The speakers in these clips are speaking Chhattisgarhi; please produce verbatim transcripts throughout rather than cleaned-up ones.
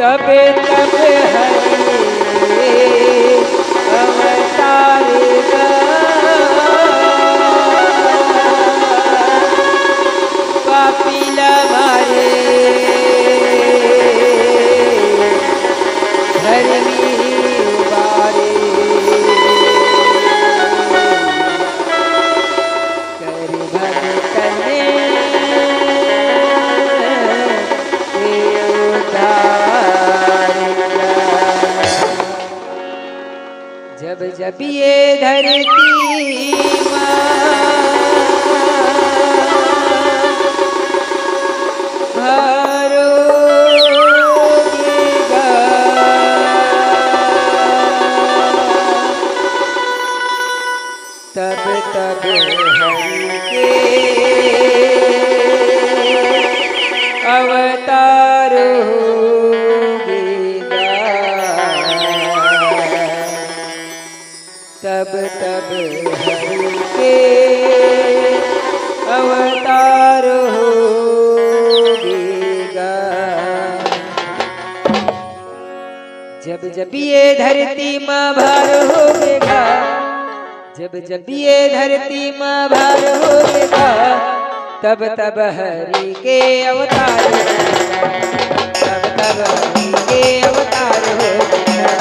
तब तब हरि अवतार गा, पापी ला मारे, धर्मी उबारे। कर भगतन के उद्धार। जब जब ये धरती मा भार होगे गा, तब तब हरि के अवतार होगे गा। तब तब हरि के अवतार होगे गा। जब जब ये धरती मा भार होगे गा, जब जब ये धरती मा भार होगे गा, तब तब हरि के अवतार होगे गा, तब तब हरि के अवतार होगे गा।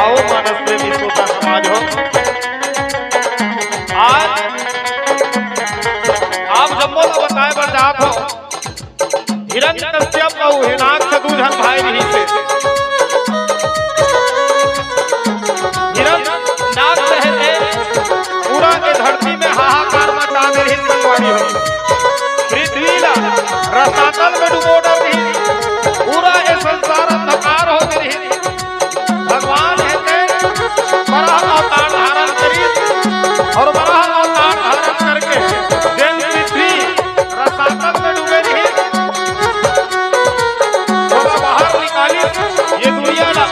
आओ मानस प्रेमी श्रोता समाज हो, आज आप जम्मो ला बताए बर जात हो, हिरण्यकश्यप अउ हिरणाक्ष दू झन भाई रिहिस हे। हिरण्याक्ष हे ते पूरा ए धरती में हाहाकार मचा दे रिहिस संगवारी हो। पृथ्वी ला रसातल में डुबो डर रिहिस, पूरा ए संसार अंधकार हो गे रिहिस। भगवान हे ते वराह अवतार धारण करिस अउ वराह अवतार धारण करके जेन पृथ्वी रसातल में डूबे रिहिस, ओला बाहर निकालिस, ये दुनिया ला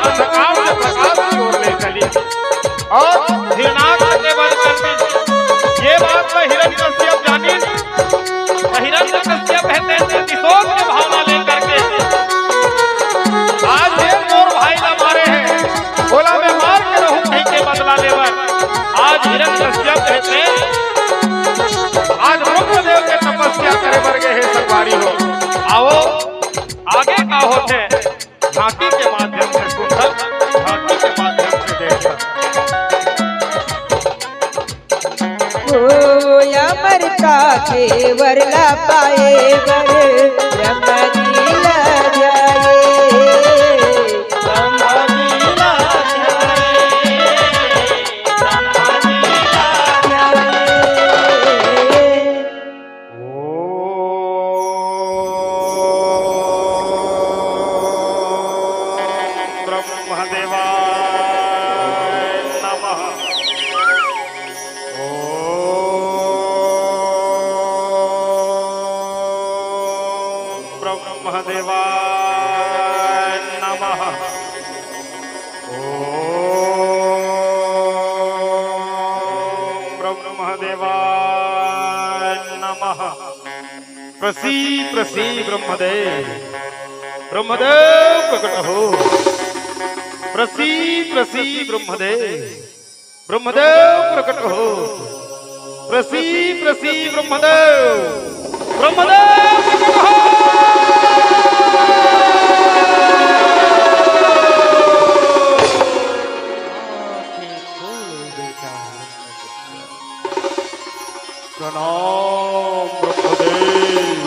ब्रह्मदेवाय नमः। ओम ब्रह्मदेवाय नमः। प्रसी प्रसी ब्रह्मदेव, ब्रह्मदेव प्रकट हो। प्रसी प्रसी ब्रह्मदेव, ब्रह्मदेव प्रकट हो। प्रसी प्रसी ब्रह्मदेव, ब्रह्मदेव प्रकट हो। प्रणाम ब्रह्मदेव।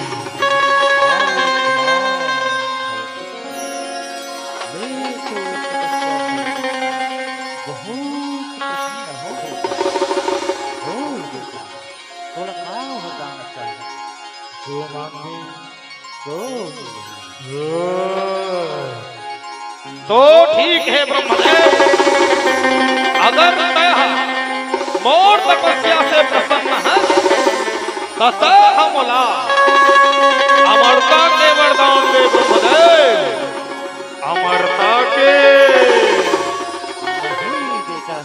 मैं तो तपस्या से बहुत प्रसन्न हो गया। बोल बेटा, तोला का वरदान चाही? जो मांगे तो ठीक है ब्रह्मदेव, अगर तैं मोर तपस्या से प्रसन्न है, त तैं मोला अमरता के वरदान दे ब्रह्मदेव, अमरता के। नहीं बेटा,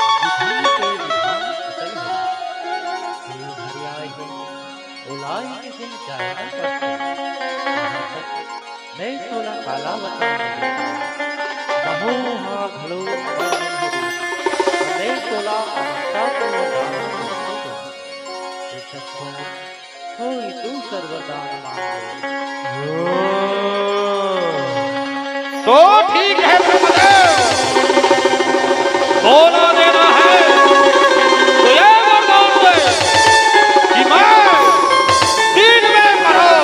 विधि के विधान अटल है। जो हरि आए हैं, ओलाई किसिम जाना पड़थे। मैं तोला काला बताऊं, महू हा घलो अमर नहीं हों। मैं तोला अमरता के वरदान नहीं दूं। बेशक हो, कोई दूसर वरदान मांग ले। तो ठीक है ब्रह्मदेव, बोला देना है तो ये वरदान दे कि मैं दिन में मरो,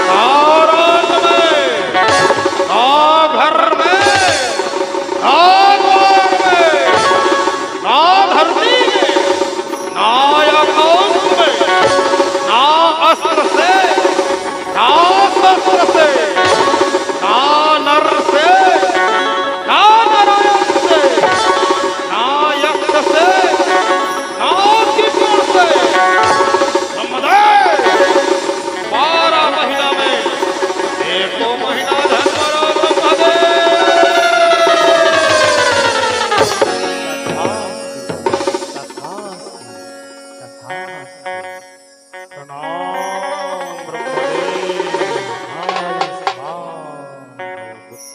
ना रात में, ना घर में, ना द्वार में, ना धरती में, ना आकाश में, ना अस्त्र से, ना शस्त्र से, ना नर से, ना नारायण से, ना यक्ष से, ना किन्नर से। ब्रह्मदेव, बारह महीना में एको महीना झन मरो ब्रह्मदेव। तथास्तु, तथास्तु। प्रणाम ब्रह्मदेव। आयुष्मान भव पुत्र।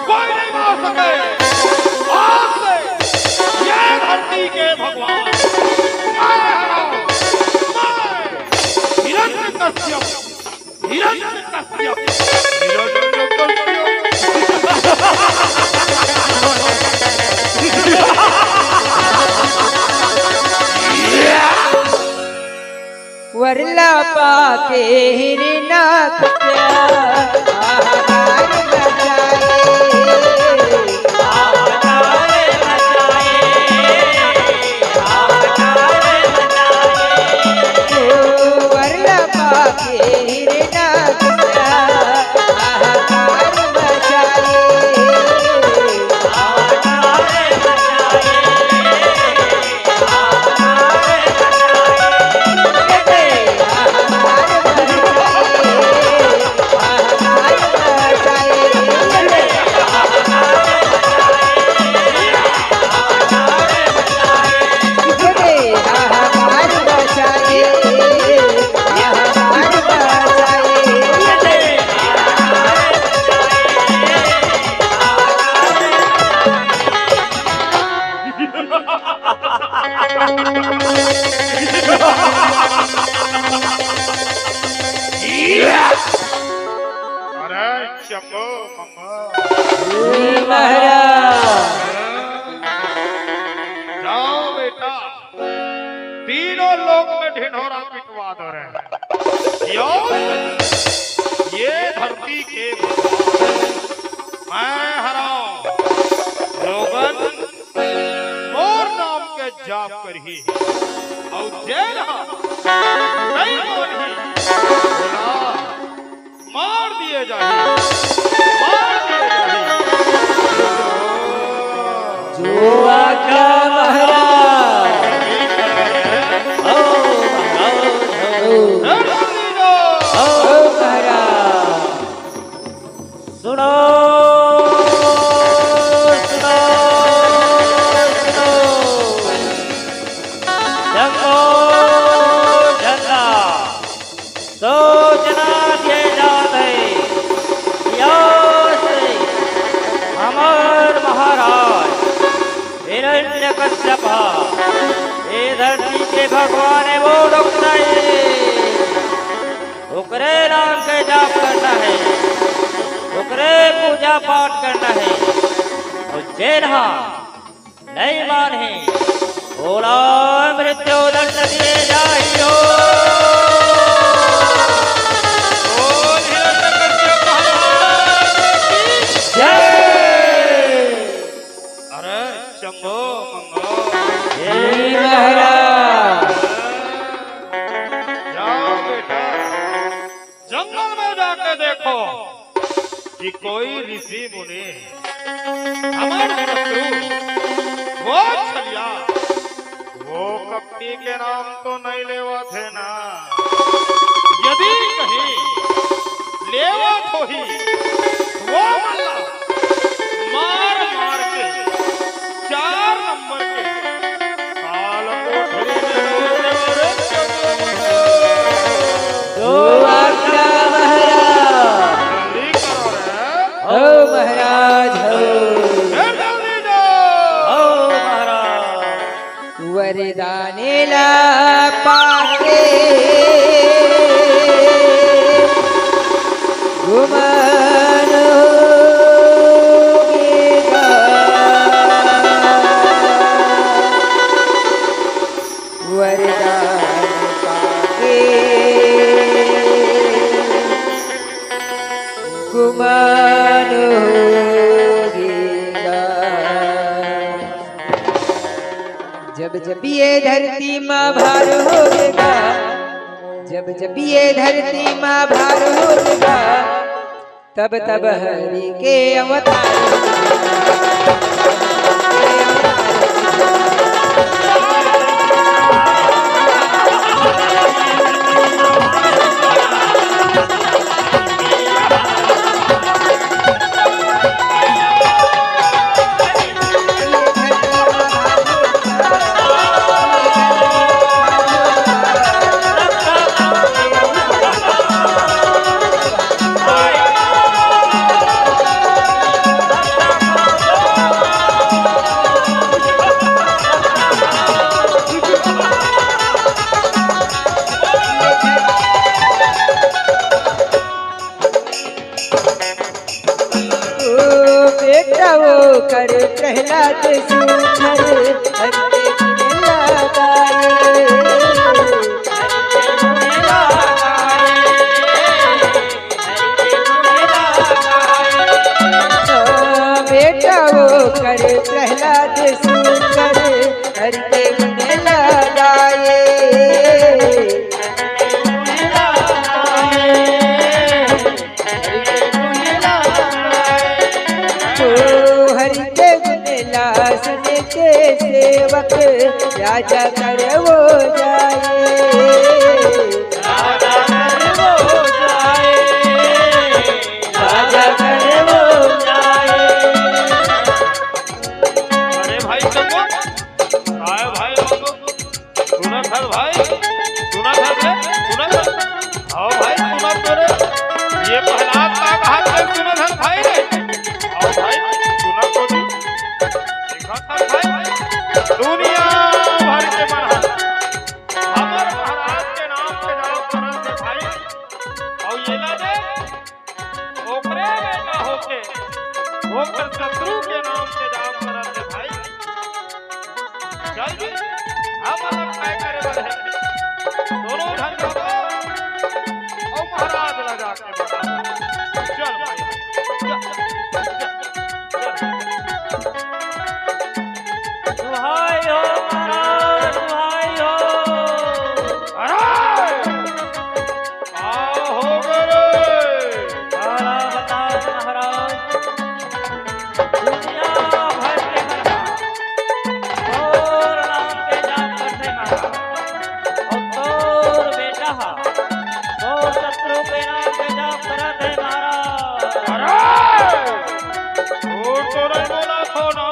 कोई नहीं मार सके। आज से ये धरती के भगवान, मैं हराऊं, मैं हिरण्यकश्यप, हिरण्यकश्यप, हिरण्यकश्यप। वरला पाके हिरना कस्या, हाहाकार मचाए, हाहाकार मचाए, हाहाकार मचाए। ओ वरला पाके हिरना कस्या, हाहाकार मचाए, हाहाकार मचाए। अरे चंपो मम्मा। जी महाराज। जाओ बेटा, तीनों लोक में ढिंढोरा पीट धन्यवाद हो रहे हैं। यो, ये धरती के भगवान, मैं हराऊं लोगन, मोर नाम के जाप करही, अउ जेन ह नहीं मानही, ओला मार दिए जाही, मार दिए जाही। जो आज्ञा महाराज। ओ महाराज, ओ। ओ महाराज। सुनो, सुनो, सुनो। जंगो झंडा। सूचना दिए जात हे कि आज से हमर महाराज हिरण्यकश्यप ह ए धरती के भगवान हे, वो डोकरा हे। ओकरे नाम के जाप करना हे, ओकरे पूजा पाठ करना हे। अउ जेन ह नहीं मानही, ओला मृत्यु दंड दिए जाही हो। बोल हिरण्यकश्यप महाराज की जय। अरे शंभो मंगो। हे महाराज। जाओ बेटा, जंगल में जाके देखो कि कोई ऋषि मुनि हमर शत्रु वो छलिया, वो कपटी के नाम तो नहीं लेवत हे ना। यदि कहीं लेवत होही, वो मन ला मार मार के चार नंबर के काल कोठरी में डाल देवा रे। जो आज्ञा महाराज। जल्दी करो रे। हो महाराज, हो। फिर जल्दी जाओ। हो महाराज। वरदान ला पाके गुमान होगे गा। वरदान पाके गुमान होगे गा। जब जब ये धरती माँ भार होगे गा, जब जब ये धरती माँ भार होगे गा, तब तब हरि के अवतार। ओ बेटा ओकर प्रहलाद सुघर हरि के गुण लगाए। ओ बेटा ओकर प्रहलाद सुघर हरि के गुण लगाए। ओ हरि के गुण ला सुन के सेवक राजा कर वो जाए। राजा कर वो जाए। राजा कर वो जाए। अरे भाई, सुनो। आए भाई, सुनो। सुनत हस भाई, सुनत हस रे, सुनत हस। आओ भाई, सुनत तो रे। ये प्रहलाद का कहा चल सुनत हस भाई रे। आओ भाई, सुनत तो तू। देखत हस भाई, दुनिया भर के मन हस। हमर महाराज के नाम के जाप करत हे भाई। अउ ये ला दे, ओकरे बेटा होके ओकर शत्रु के नाम के जाप करत हे भाई। चल जी, हम अलग तय करे बर हे। दोनों झन के ओ शत्रु के नाम के जाप करत हे महाराज। अरे! झूठ तो नहीं बोला थो ना।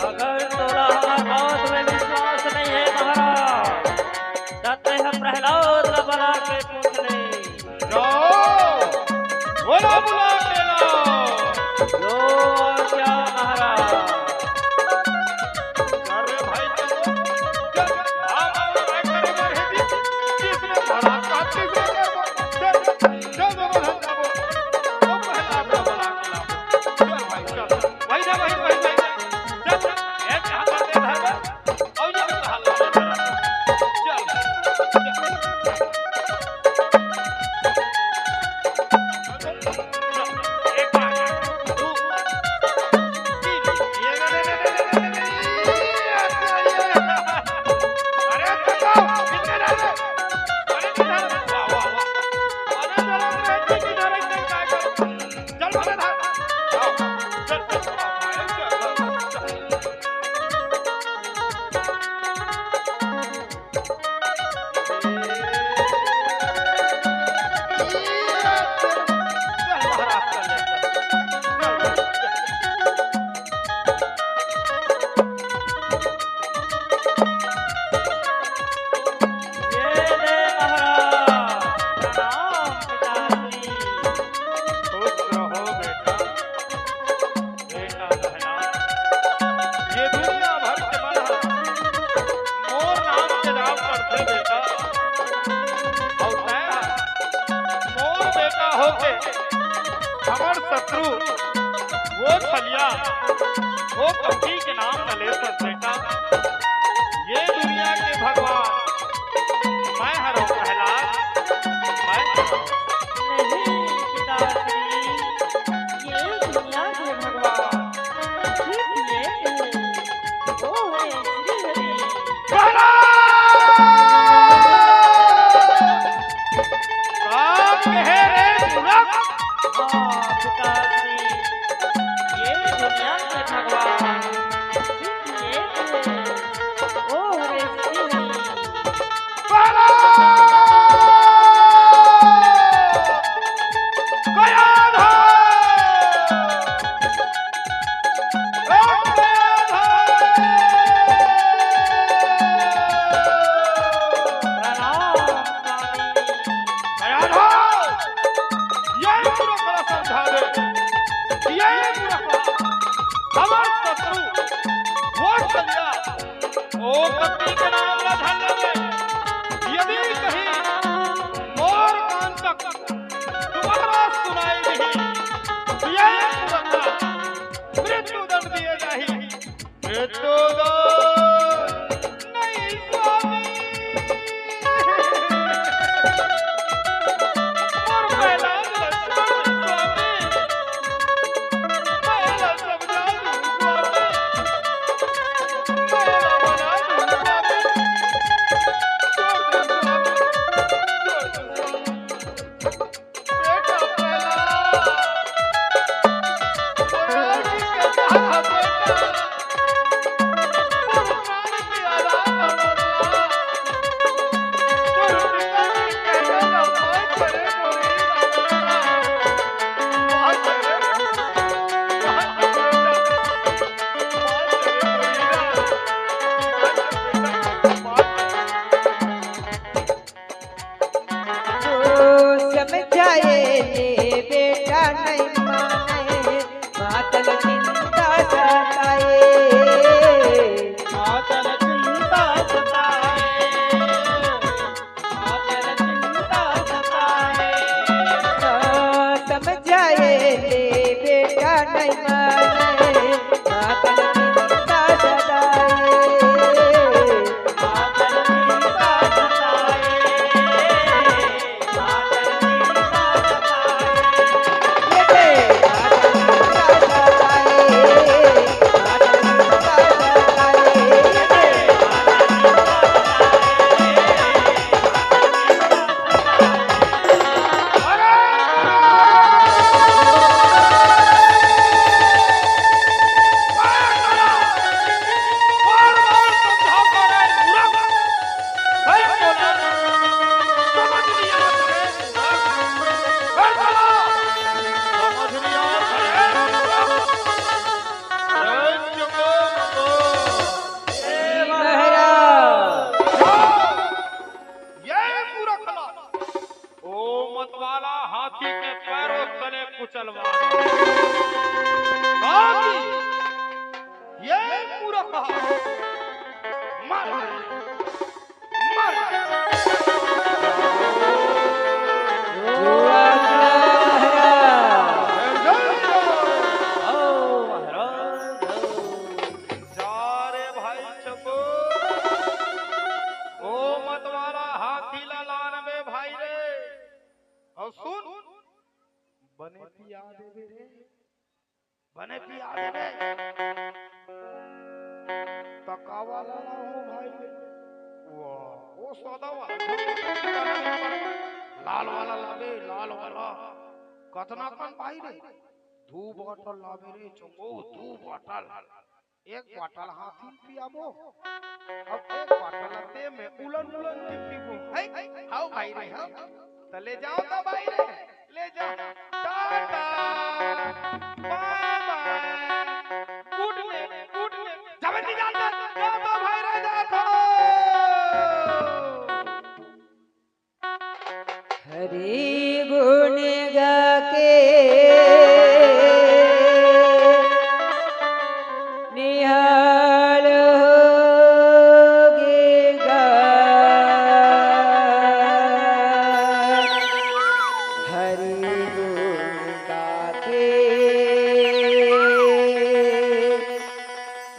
अगर तोला हमर बात में विश्वास नहीं है महाराज, त तें ह प्रहलाद ला बला के पूछ ले। जाओ, बोला बुला के लाओ। लो आज्ञा महाराज। अरे भाई, चलो, चल, हम और मैं करेंगे हिंदी। किसने भला कहा, किसने करबो? चल, चल, चल, दोनों हाथ जाबो। तो पहला अपना बना के लाओ। चल भाई, चल। वही जा, वही, वही, वही। चल, चल। ये कहाँ जाते हैं घर में? और ये भी तो हाल लगा रहा है। चल, चल। एक बार, दो, तीन। ये ले, ले, ले। अरे, अरे, अरे। अरे, वाह, वाह, वाह। अरे, जरा, अरे, किधर है, किधर है? चल, चल, चल। ये ले महाराज, प्रणाम पिताश्री। खुश रहो बेटा। बेटा कहना, ये दुनिया भर के मन ह मोर नाम के जाप करथे बेटा। अउ तैं ह मोर बेटा होके हमर शत्रु वो छलिया, वो कपटी के नाम न ले सक बेटा। ये दुनिया के भगवान मैं हरव प्रहलाद, मैं हरव। नहीं पिताश्री, ये दुनिया के भगवान सिर्फ एक है, वो है श्री हरि। महाराज! आप कहे रे मूर्ख। हाँ, पिताश्री, ये दुनिया के भगवान सिर्फ एक है, वो है श्री हरि। महाराज! गया था। दोबारा सुनाई देही, ये पुरखा मृत्युदंड दिए जाही। मृत्युदंड नहीं स्वामी। मोर प्रहलाद ल छोड़ दे स्वामी। मैं ल समझा दूं स्वामी। मैं ल मना दूं स्वामी। छोड़ दे स्वामी। छोड़ दे स्वामी। समझाए ले बेटा नहीं माने, मातल चिंता सताए। मातल चिंता सताए। मातल चिंता सताए। समझाए ले बेटा नहीं माने, मातल चिंता सताए। वाला हाथी के पैरों तले कुचलवा दो। बाकी ये मूर्ख मर, मर। जा रे भाई चको, ओ मत वाला हाथी ला लान बे भाई रे। अउ सुन, बने पिया देबे रे, बने पिया देबे। त का वाला लाहूं भाई रे? वो, वो सादा वाला। लाल वाला लाबे, लाल वाला। कतना कन भाई रे? दू bottle लाबे रे, चंगो, दू bottle। एक bottle हाथी ल पियाबो, अउ एक bottle ते में उलन उलन के पीबो। है? हाउ भाई रे, हाउ। त ले जाओ त भाई रे, ले जाओ। Tata, bye bye, good night, good night। जाबे नहीं जानता, जाओ तो भाई रे, जाओ तो। हरि गुण गाके निहाल होगे गा। हरि गुण गाके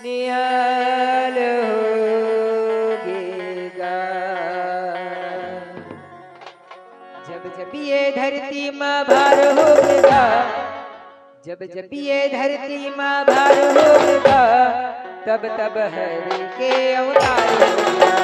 निहाल होगे गा। जब जब ये धरती मा भार होगे गा, जब जब ये धरती मा भार होगे गा, तब तब हरि के अवतार होगे गा।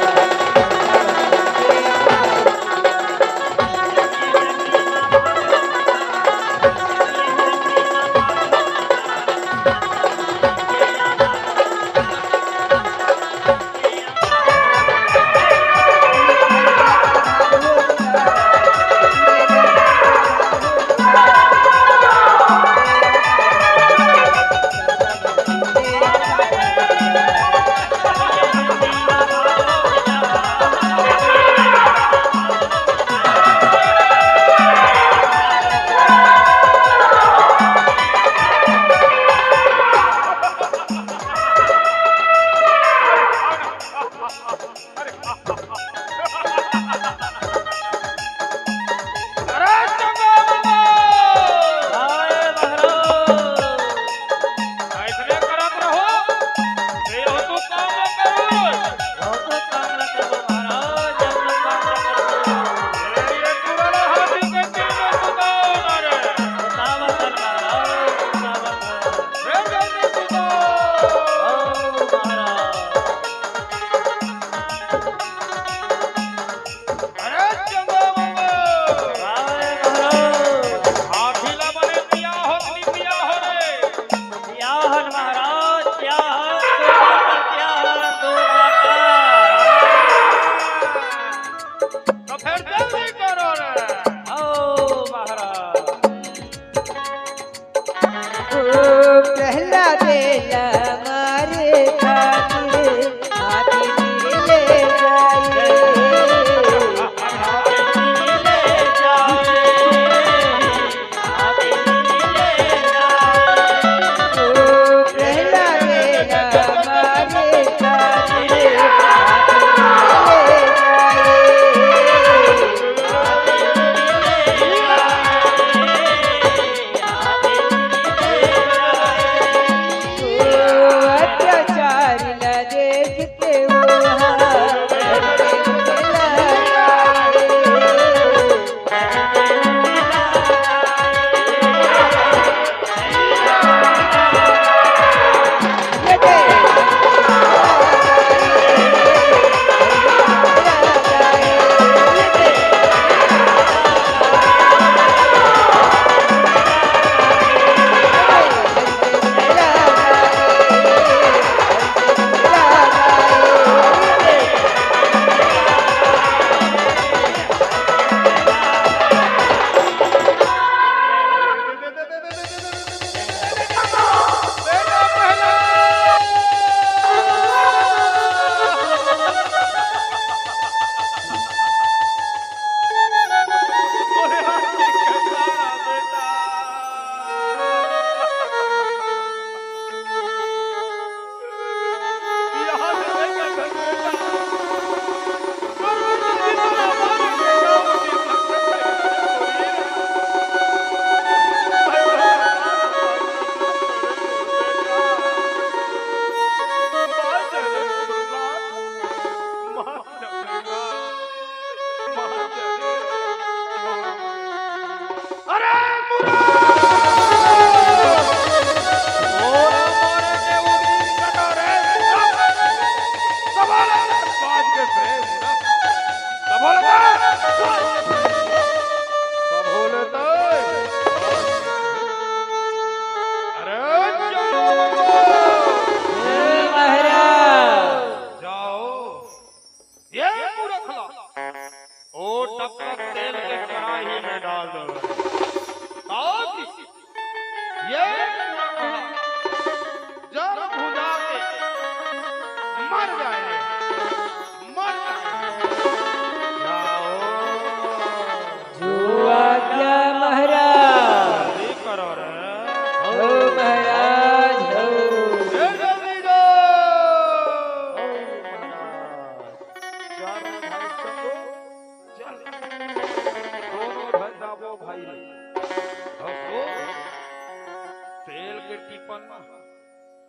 बनना,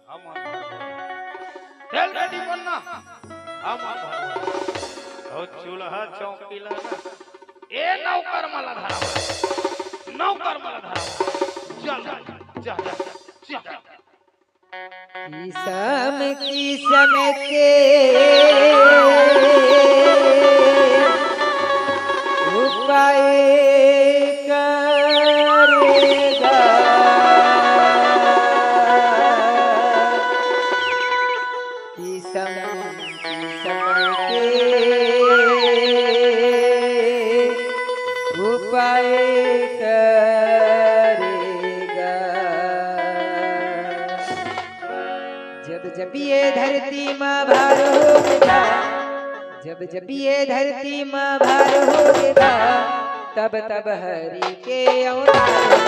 हमन भर भर। तेल के डिब्बा ना, हमन भर भर। अउ चूल्हा चौकी ला ना, ए नौकर मन ला धरावा, नौकर मन ला धरावा। चल, चल, चल, चल। किसम किसम के उपाय करेगा। किसम किसम के उपाय करेगा। जब जब ये धरती मा भार होगे गा, जब जब ये धरती मा भार होगे गा, तब तब हरि के अवतार।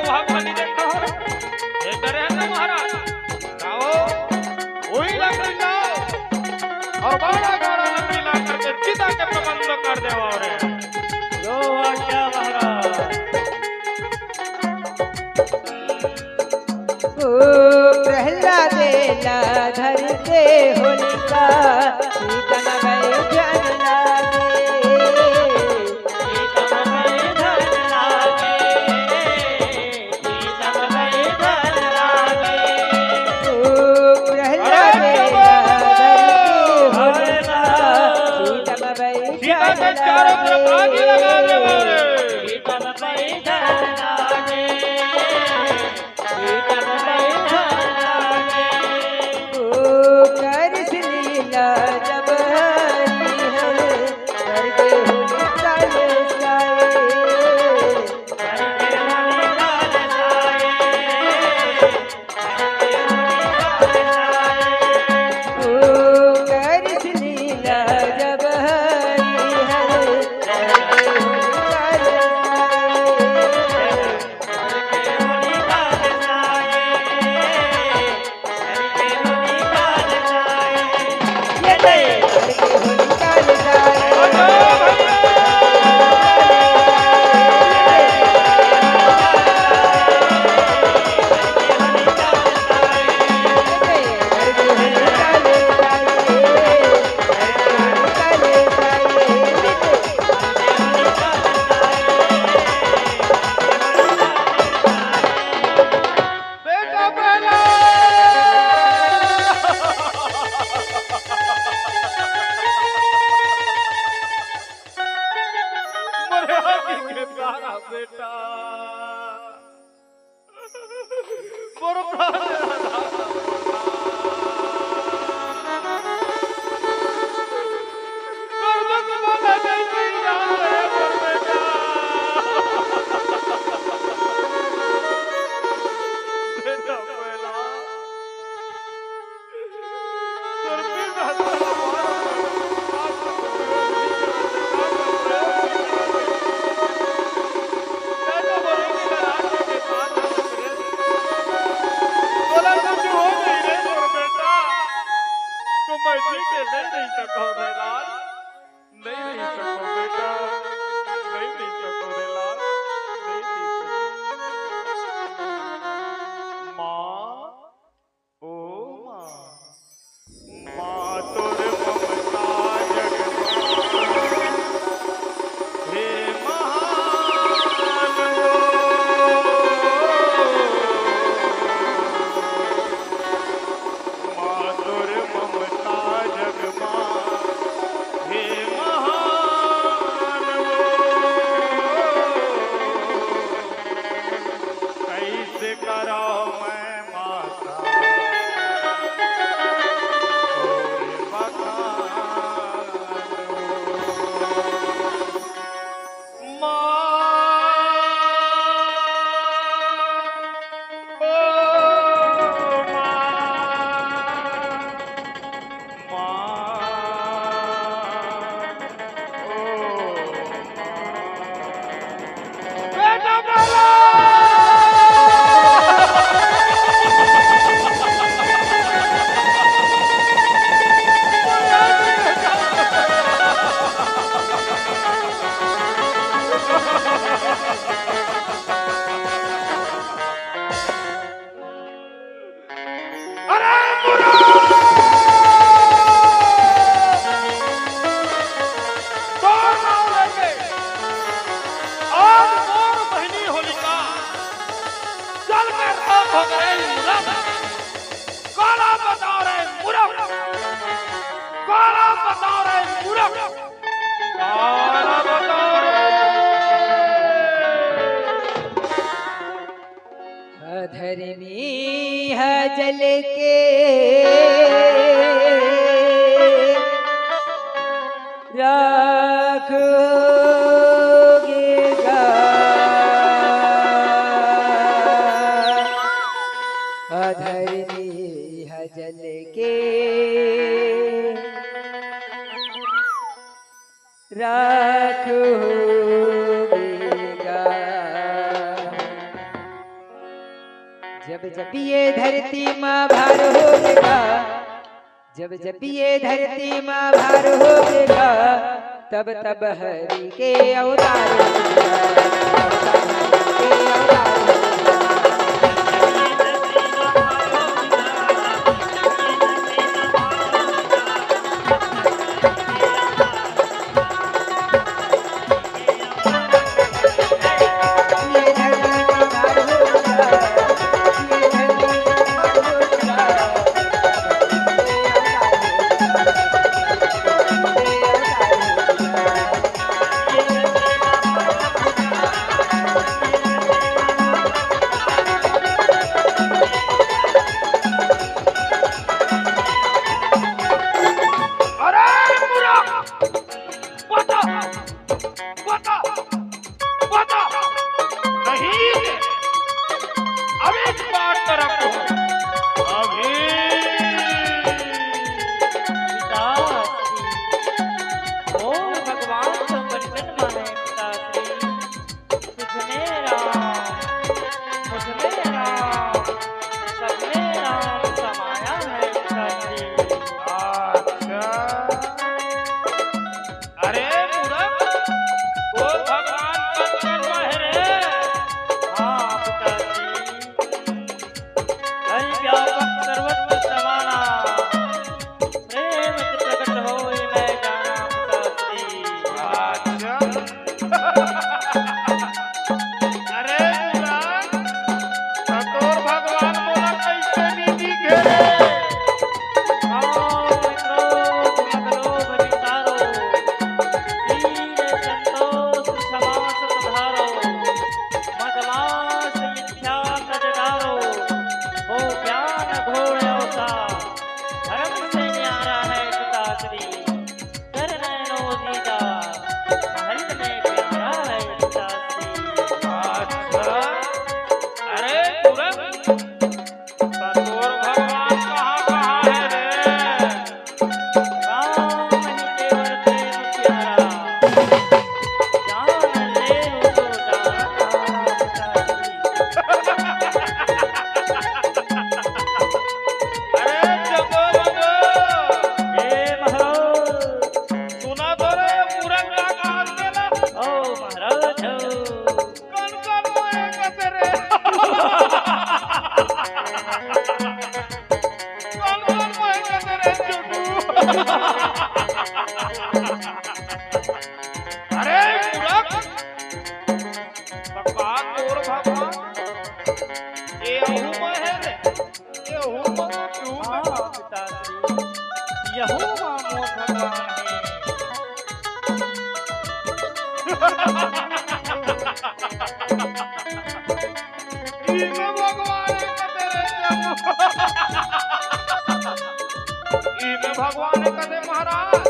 वहाँ खाली देखा हो। ये डरे हैं ना महाराज? जाओ, वही लकड़ी लाओ और बड़ा बड़ा लकड़ी ला करके चिता के प्रबंध कर देवा रे। जो आज्ञा महाराज। ओ प्रहलाद ला धर के होलिका, सीतन बैठन लागे। सीतन बैठन लागे। सीतन बैठन लागे। ओ प्रहलाद अरे ला धर के होलिका, सीतन सीता के चारों तरफ आग लगा दे मारे। ओ कर लीला जब हरि हर, करके होलिका ले जाए। ओ कर लीला जब हरि हर, करके होलिका ले जाए। बेटा पहला। मरे आगे के तारा बेटा। मोर प्राण। बेटा पहला। तो मैं जी के नहीं रह सकता हूँ रे लाल, नहीं रह सकता हूँ बेटा, नहीं रह सकता हूँ रे लाल, नहीं रह सकता। माँ, ओ माँ, माँ तोर ममता जग हे महान ओ। माँ तोर ममता जग माँ हे महान ओ। कैसे कराओ मैं माता तोरे बखान ओ। माँ, ओ माँ, माँ, ओ माँ। बेटा बोलो। अरे मुरा! तोर नाम लेके आज मोर बहिनी होलिका जल के राख हो गए मूरख। काला बताओ रे मूरख, काला बताओ रे मूरख, काला बताओ रे। अधर्मी ह जल के राख होगे गा। अधर्मी ह जल के राख होगे गा। जब जब ये धरती मा भार होगे गा, जब जब ये धरती मा भार होगे गा, तब तब हरि के अवतार होगे गा। अरे मूर्ख! बता! बता! बता! नहीं दे! अभी बात तरफ हो। अभी। पिताश्री, ओ भगवान तो बचपन में है पिताश्री। तुझमें राम, मुझमें राम, सबमें राम समाया है पिताश्री। अच्छा। अरे मूर्ख, वो भगवान कन कन में है रे। हाँ पिताश्री, हरि व्यापक सर्वत्र समाना, प्रेम से प्रकट होई मैं जाना पिताश्री। अच्छा। अरे मूर्ख, त तोर भगवान मोला कइसे नइ दिखे रे? काम क्रोध मद लोभ विकारो, शील संतोष क्षमा सुख धारो, मद मास मिथ्या तज डारो, हो ज्ञान घोर अवसा, धर्म से न्यारा है पिताश्री। कर नैनो दीदा, महल में प्यारा है पिताश्री। अच्छा। अरे मूर्ख, त तोर भगवान कहाँ कहाँ है रे? राम ही केवल प्रेम प्यारा, जान ले उसको जान हारा पिताश्री। अरे जगो बगो। हे महाराज। सुना तो रे, पूरा का कहा तेला। ओ महाराज। कौन कौन मोहे कते रे? कौन कौन मोहे कते रे, छोटू? अरे मूर्ख, भगवान तोर भगवान, ए अहू में है रे, ए अहू में तू में। हाँ, पिताश्री, यहू में मोर भगवान है। ई में भगवान है कते रे, ई में भगवान है कते महाराज।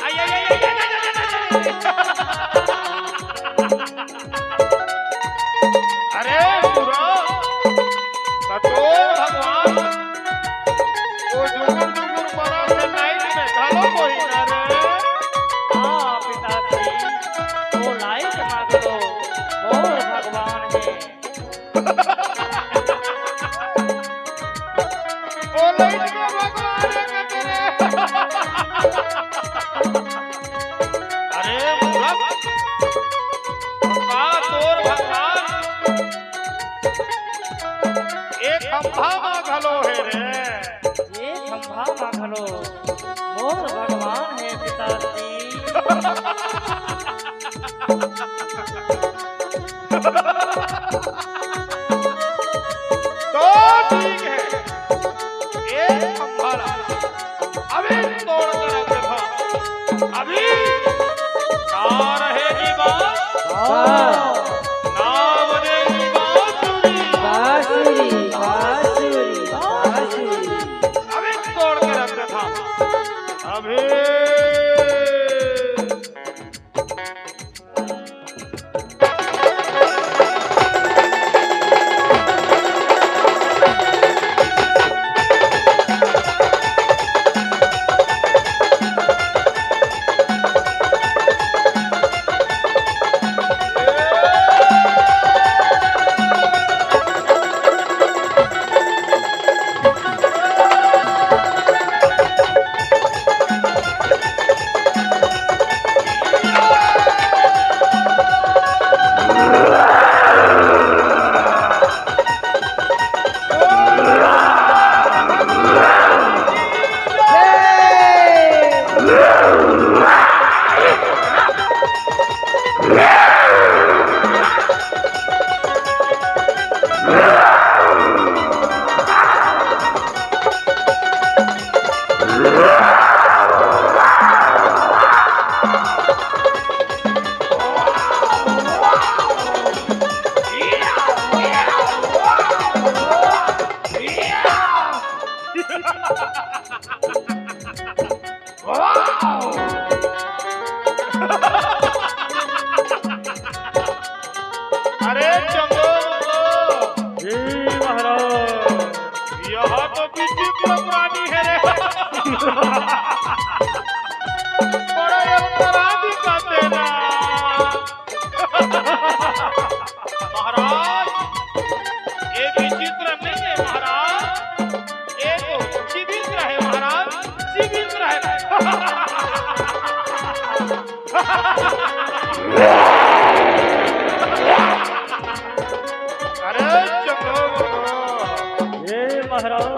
आई, आई, आई। अरे बुरा, त तो भगवान, वो जुगुर जुगुर बरा से लाइट में घलो कोई ना रे। हाँ, पिताश्री, वो लाइट मांग लो, वो भगवान है। ओ लाइट के भगवान है तेरे। अरे मूर्ख, का तोर भगवान एक खंभा मा घलो है रे। एक खंभा मा घलो मोर भगवान है पिताश्री। तो ठीक है, एक खंभा ला अभी तोड़ के रख देता। अभी का रहेगी बात? हाँ। का बजेगी बांसुरी? बांसुरी, बांसुरी, बांसुरी। अभी तोड़ के रख देता। अभी हाँ, तो विचित्र प्राणी है रे। बड़ा ये प्राणी का तेरा। महाराज, ये विचित्र नहीं है महाराज, ये तो जीवित रहे महाराज, जीवित रहे। अरे चलो, ए महाराज।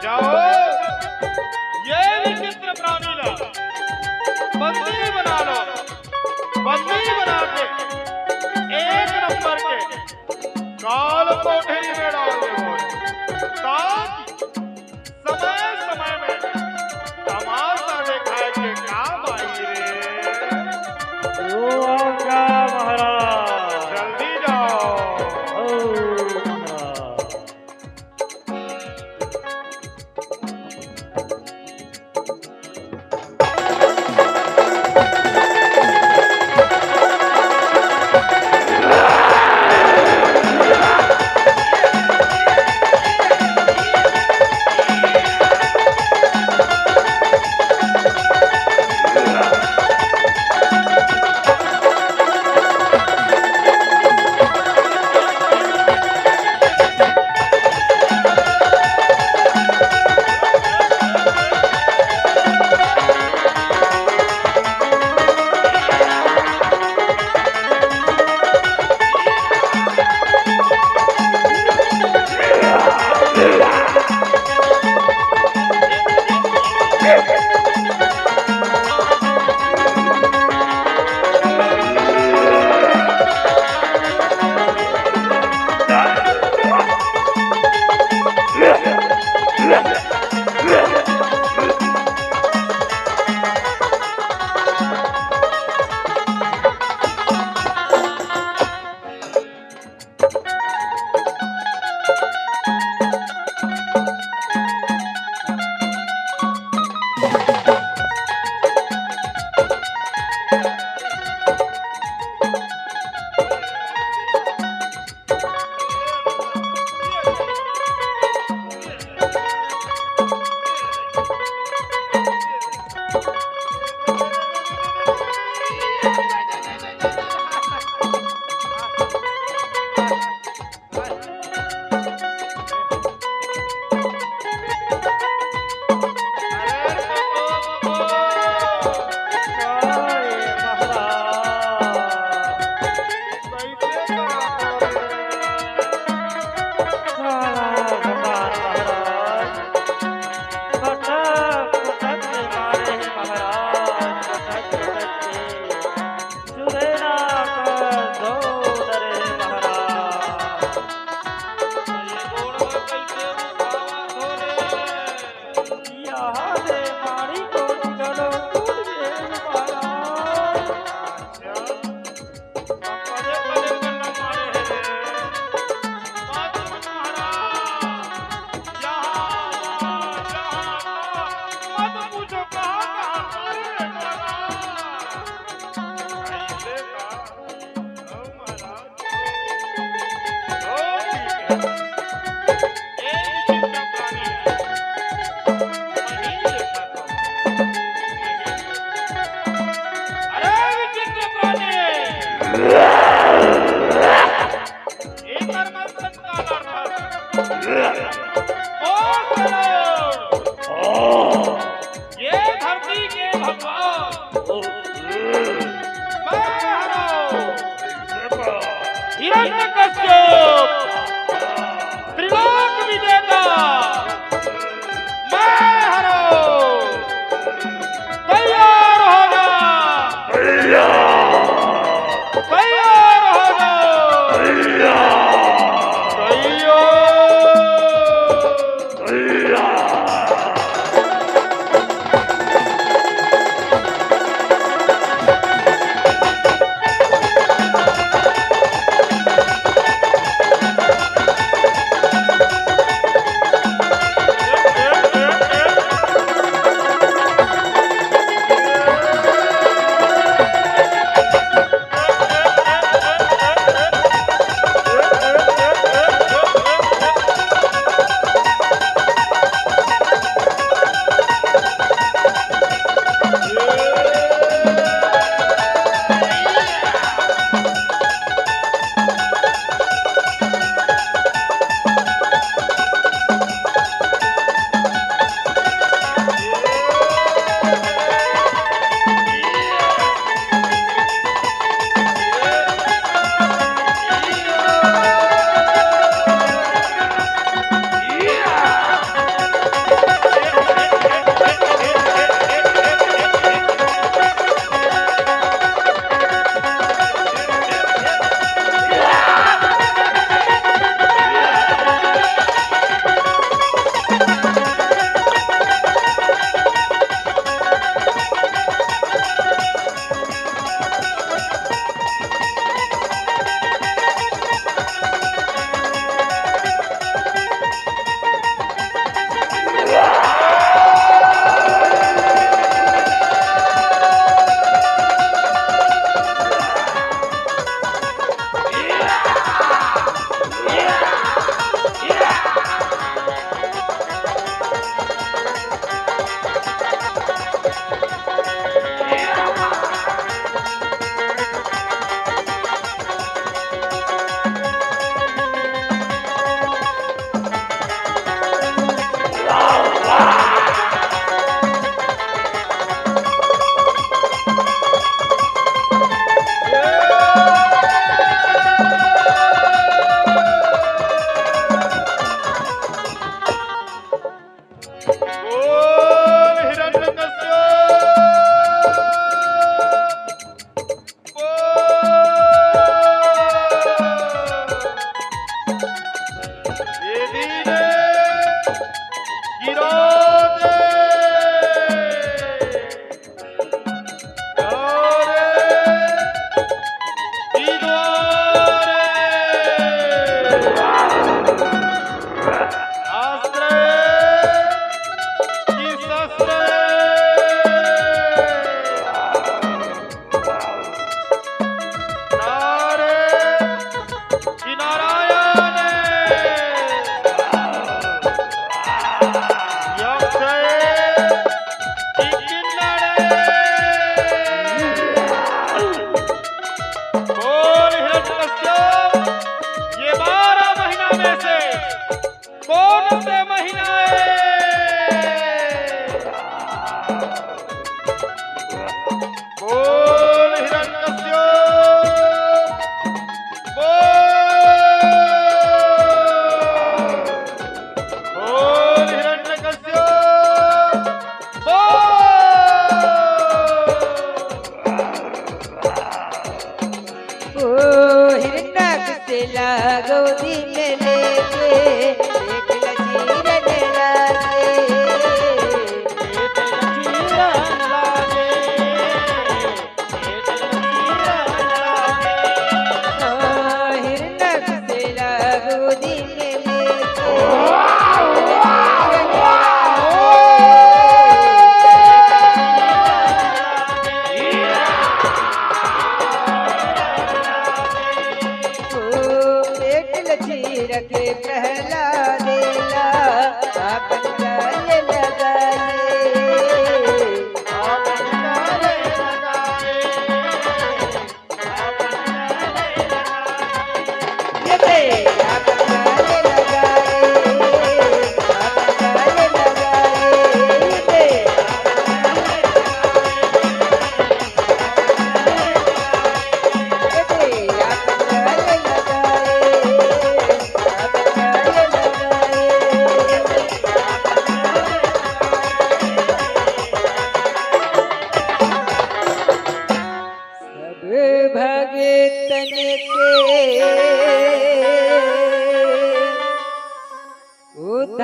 जाओ, ये विचित्र प्राणी ला बंदी बना लो, बंदी बना के एक नंबर के काल कोठरी में डाल दो, ताकि समय समय में तमाशा दिखाए के काम आई रे। ओ आज्ञा महाराज। जल्दी जाओ। ओ महाराज।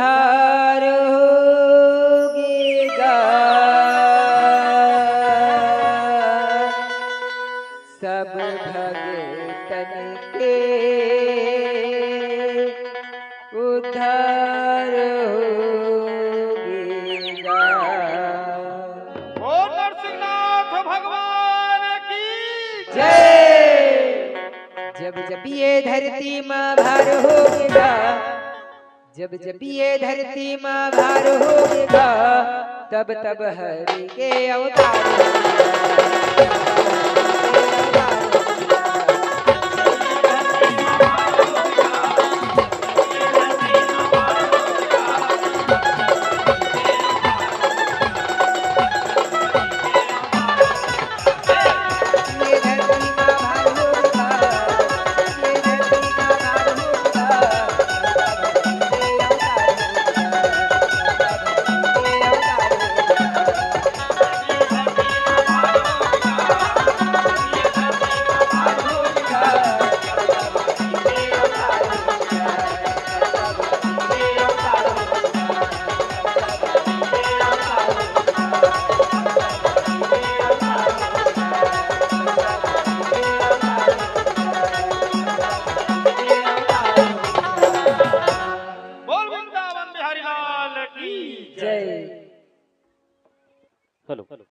उद्धार होगे गा, सब भगतन के उद्धार होगे गा। बोल नरसिंहनाथ भगवान की जय। जब जब ये धरती मा भार होगे गा, जब जब ये धरती मा भार होगे गा, तब तब हरि के अवतार होगे गा। बोल वृंदावन बिहारी लाल की जय। हेलो।